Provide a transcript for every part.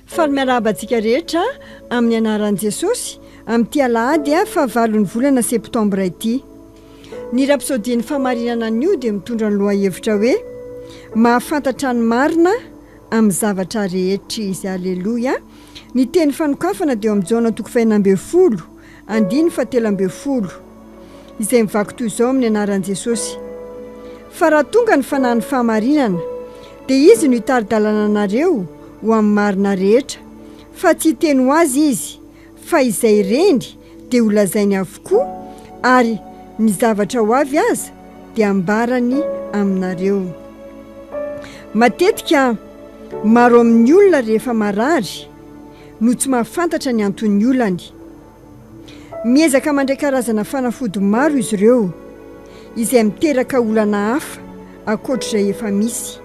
Faly miarahaba antsika rehetra amin'ny anaran'i Jesosy amin'ity alahady fahavalon'ny volana septambra ity. Ny Rapsodian'ny Fahamarinana anio dia mitondra ny lohahevitra hoe Mahafantatra ny marina amin'ny zavatra rehetra izy. Aleloia! Ny teny fanokafana dia eo amin'ny Jaona toko fahenina ambin'ny folo, andininy fahatelo ambin'ny folo, izay mivaky toy izao amin'ny anaran'i Jesosy: Fa raha tonga ny Fanahin'ny fahamarinana, dia Izy no hitari-dalana anareo ho amin'ny marina rehetra, fa tsy hiteny ho azy Izy, fa izay reny dia holazainy avokoa, ary ny zavatra ho avy aza dia hambarany aminareo. Matetika maro amin'ny olona rehefa marary no tsy mahafantatra ny anton'ny olany. Miezaka mandray karazana fanafody maro izy ireo, izay miteraka olana hafa ankoatr'izay efa misy.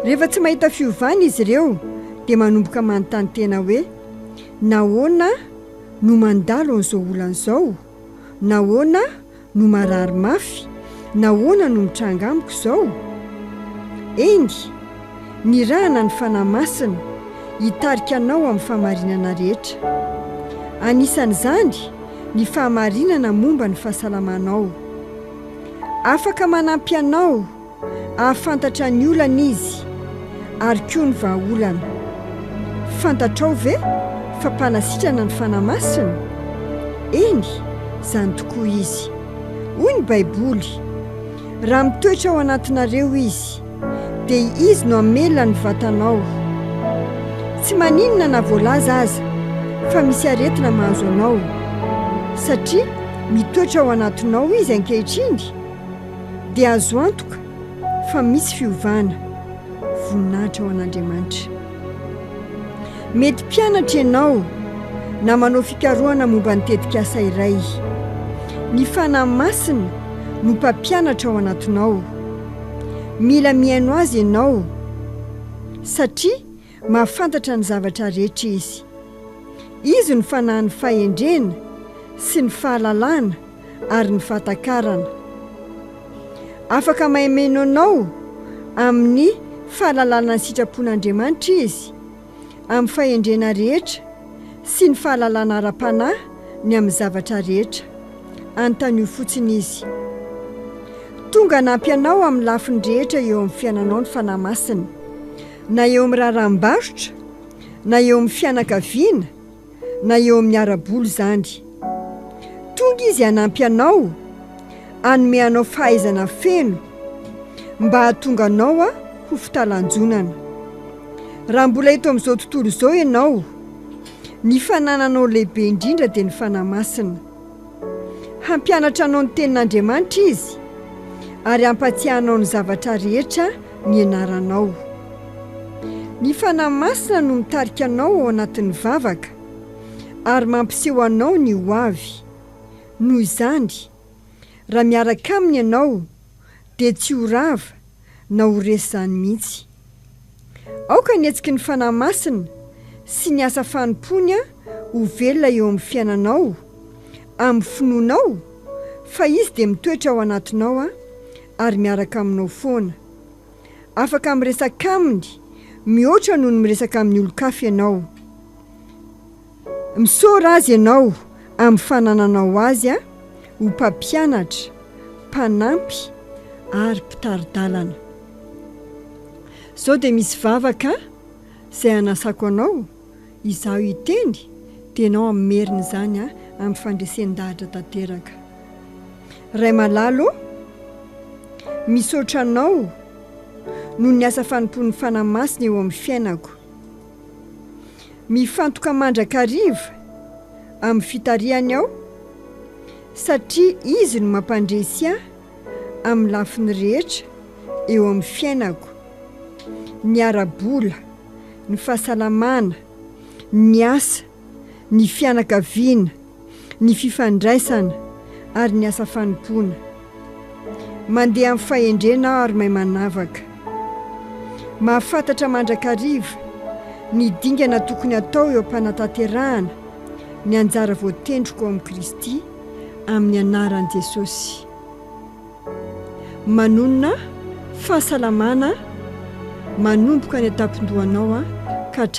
Rehefa tsy mahita fiovana izy ireo dia manomboka manontany tena hoe, Nahoana aho no mandalo an'izao olana izao? Nahoana aho no marary mafy? Nahoana no mitranga amiko izao? Eny, nirahana ny Fanahy Masina hitarika anao amin'ny fahamarinana rehetra. Anisan'izany ny fahamarinana momba ny fahasalamanao. Afaka manampy anao Hahafantatra ny olana izy ary koa ny vahaolana. Fantatrao ve fa mpanasitrana ny Fanahy Masina? Eny, izany tokoa izy. Hoy ny Baiboly, Raha mitoetra ao anatinareo izy, dia izy no hamela ny vatanao. Tsy maninona na voalaza aza fa misy aretina mahazo anao, satria mitoetra ao anatinao izy ankehitriny, dia azo antoka fa misy fiovana. Voninahitra ho an'Andriamanitra. Mety mpianatra ianao na manao fikarohana momba ny tetikasa iray. Ny Fanahy Masina no mpampianatra ao anatinao. Mila mihaino Azy ianao satria mahafantatra ny zavatra rehetra Izy. Izy no Fanahin'ny fahendrena sy ny fahalalana ary ny fahatakarana. Afaka maimeno anao amin'ny fahalalana ny sitrapon'Andriamanitra Izy, amin'ny fahendrena rehetra sy ny fahalalana ara-panahy ny amin'ny zavatra rehetra. Anontanio fotsiny Izy. Tonga hanampy anao amin'ny lafiny rehetra eo amin'ny fiainanao ny Fanahy Masina, na eo amin'ny raharaham-barotra, na eo amin'ny fianakaviana, na eo amin'ny ara-bola izany. Tonga Izy hanampy anao, hanome anao fahaizana feno mba hahatonga anao ho fitalanjonana. Raha mbola eto amin'izao tontolo izao ianao, ny fanananao lehibe indrindra dia ny Fanahy Masina. Hampianatra anao ny Tenin'Andriamanitra Izy ary hampatsiahy anao ny zavatra rehetra nianaranao. Ny Fanahy Masina no mitarika anao ao anatin'ny vavaka ary mampiseho anao ny ho avy. Noho izany, raha miaraka Aminy ianao dia tsy ho rava na ho resy izany mihitsy. Aoka ny hetsiky ny Fanahy Masina sy ny asa fanompoany ho velona eo amin'ny fiainanao, amin'ny finoanao fa Izy dia mitoetra ao anatinao ary miaraka aminao foana. Afaka miresaka Aminy mihoatra noho ny miresaka amin'ny olon-kafa ianao. Misaora Azy ianao amin'ny fanananao Azy ho mpampianatra, mpanampy ary mpitari-dalana. Izao dia misy vavaka izay hanasako anao, izaho hiteny dia ianao hamerina izany amin'ny fandresen-dahatra tanteraka. Ray malala ô, misaotra Anao noho ny asa fanompoan'ny Fanahy Masina eo amin'ny fiainako. Mifantoka mandrakariva amin'ny fitarihany aho satria Izy no mampandresy ahy amin'ny lafiny rehetra eo amin'ny fiainako, ny ara-bola, ny fahasalamana, ny asa, ny fianakaviana, ny fifandraisana ary ny asa fanompoana. Mandeha amin'ny fahendrena aho ary mahay manavaka. Mahafantatra mandrakariva ny dingana tokony hatao eo am-panatanterahana ny anjara voatendriko ao amin'i Kristy amin'ny anaran'i Jesosy. Manonona fahasalamana manomboka any an-tampon-dohanao ka hatrany.